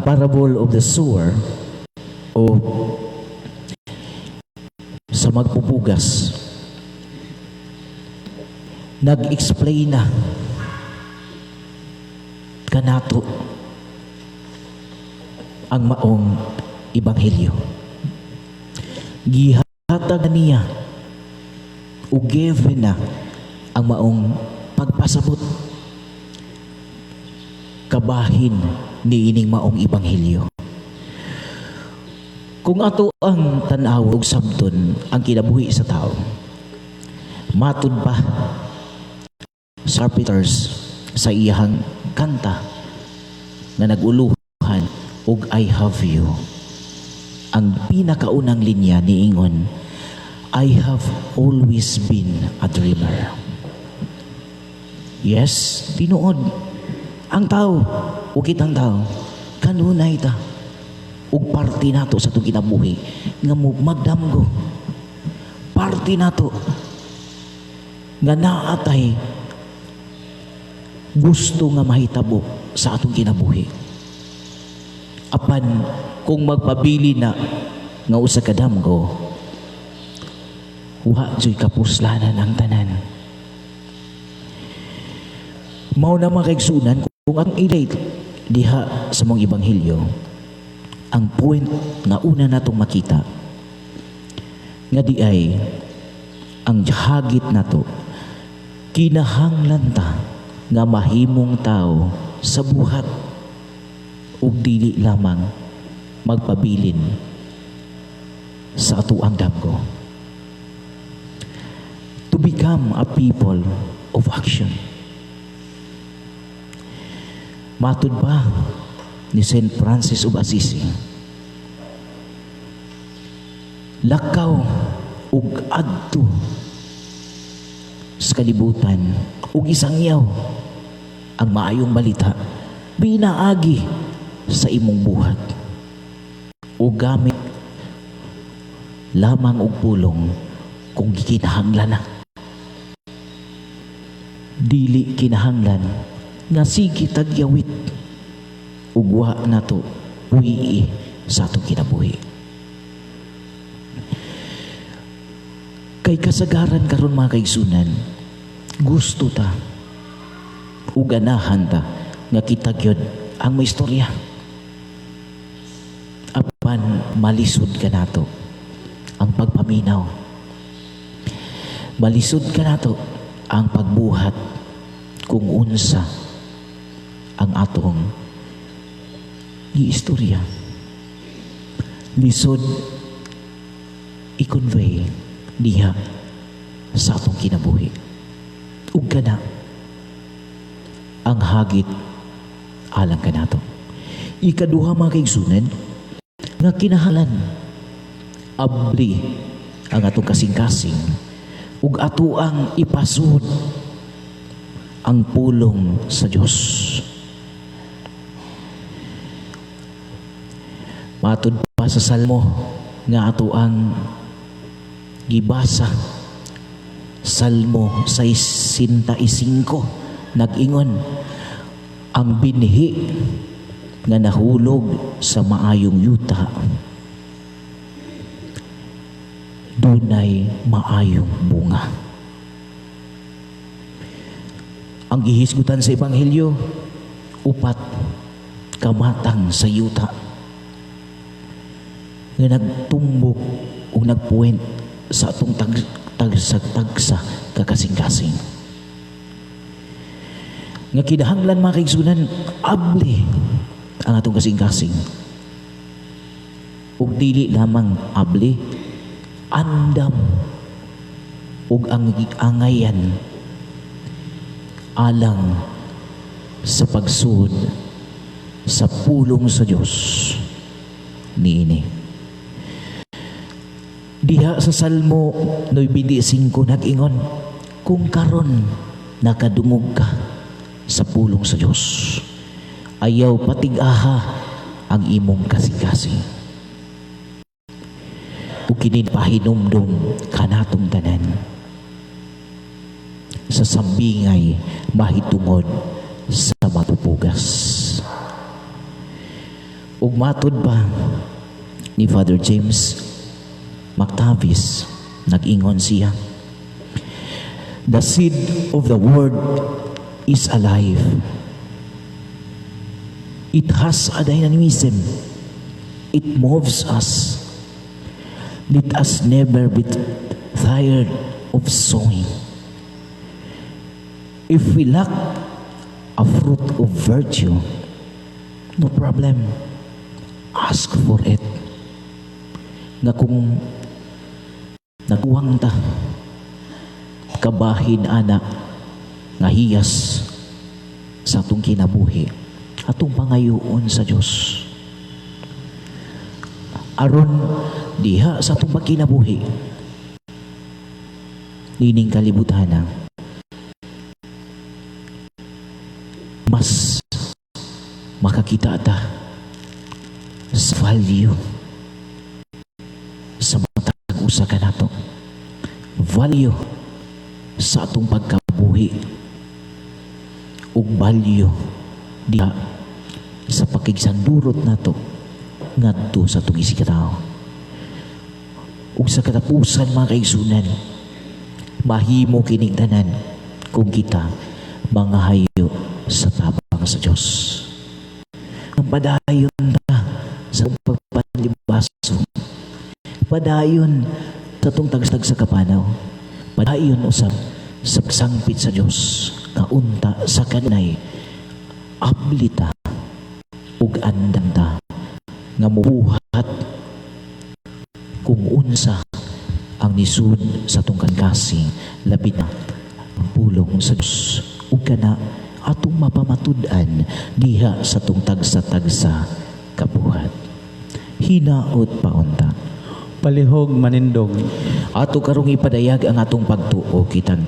Ang parable of the sower o sa magpupugas, nag-explain na kanato ang maong ebanghelyo. Gihatag niya o given na ang maong pagpasabot kabahin niining maong ebanghelyo. Kung ato ang tan-aw ug sabton ang kinabuhi sa tao, matud pa sa Carpenters sa iyahang kanta nga nag-uluhan og "I Have You." Ang pinakaunang linya niingon, "I have always been a dreamer." Yes, tinuod. Ang tao, ug kitang tao, kanunay ta ug parte nato sa atong kinabuhi nga mo magdamgo. Parte nato nga naatay gusto nga mahitabo sa atong kinabuhi. Apan kung magpabili na nga usa ka damgo, wa juy kapuslanan ang tanan. Mao na, mga kaigsunan, kung ang ilay diha sa maong ebanghelyo, ang point nga una natong makita nga di ay ang hagit nato, kinahanglan ta nga mahimong tao sa buhat ug dili lamang magpabilin sa atuang damgo. To become a people of action. Matud pa ni St. Francis of Assisi, lakaw ug adto sa kalibutan ug isangyaw ang maayong balita pinaagi sa imong buhat o gamit lamang og pulong kung gikinahanglan na. Dili kinahanglan nga sige tagyawit ug wa nato puyi sa atong kinabuhi. Kay kasagaran karon, mga kaigsunan, gusto ta ug ganahan ta nga kita gyud ang may istorya. Apan malisod kanato ang pagpaminaw. Malisod kanato ang pagbuhat kung unsa ang atong giistorya. Lisod i-convey diha sa atong kinabuhi. Ug kana ang hagit alang kanato. Ikaduha, mga kaigsunan, nga kinahanglan abli ang atong kasing-kasing ug ato ang ipasud ang pulong sa Dios. Matud pa sa Salmo nga ato ang gibasa, Salmo 65, nag-ingon ang binhi nga nahulog sa maayong yuta dunay maayong bunga. Ang gihisgutan sa ebanghelyo, upat kamatang sa yuta nga nagtumbok ug nagpuwent sa atong tag tagsa-tagsa kakasing-kasing. Nga kinahanglan, mga kaigsunan, abli ang atong kasing-kasing. Ug dili lamang abli, andam ug ang angayan alang sa pagsud sa pulong sa Dios niini. Diha sa Salmo 95 nag-ingon, kung karon nakadungog ka sa pulong sa Dios, ayaw patig-aha ang imong kasing-kasing. Ug kini pahinumdum kanatong tanan sa sambingay mahitungod sa mapupugas. Ug matud pa ni Father James McTavish, nag-ingon siya, "The seed of the word is alive. It has a dynamism. It moves us. Let us never be tired of sowing. If we lack a fruit of virtue, no problem. Ask for it." Nga kung nagkuwang ta kabahin ana nga hiyas sa atong kinabuhi, atong pangayoon sa Dios aron diha sa atong pagkinabuhi nining kalibutan mas makakita ta sa value sa matag usa kanato, value sa atong pagkabuhi ug value diha sa pakigsandurot nato ngadto sa atong isigkatawo. Ug sa katapusan, mga kaigsunan, mahimo kining tanan kung kita mangahayo sa tabang sa Dios. Ang padayon ta sa pagpanlibaso, padayon sa atong tagstag sa kapanaw, padayon usab sa pagsangpit sa Dios nga unta sa kanunay abli ta ug andam ta nga mubuhat kung unsa ang nisud sa atong kasing, labi na ang pulong sa Dios, ug kana atong mapamatud-an diha sa atong tagsa-tagsa kabuhat. Hinaot paunta. Palihog manindog. Ato karong ipadayag ang atong pagtuo, kitang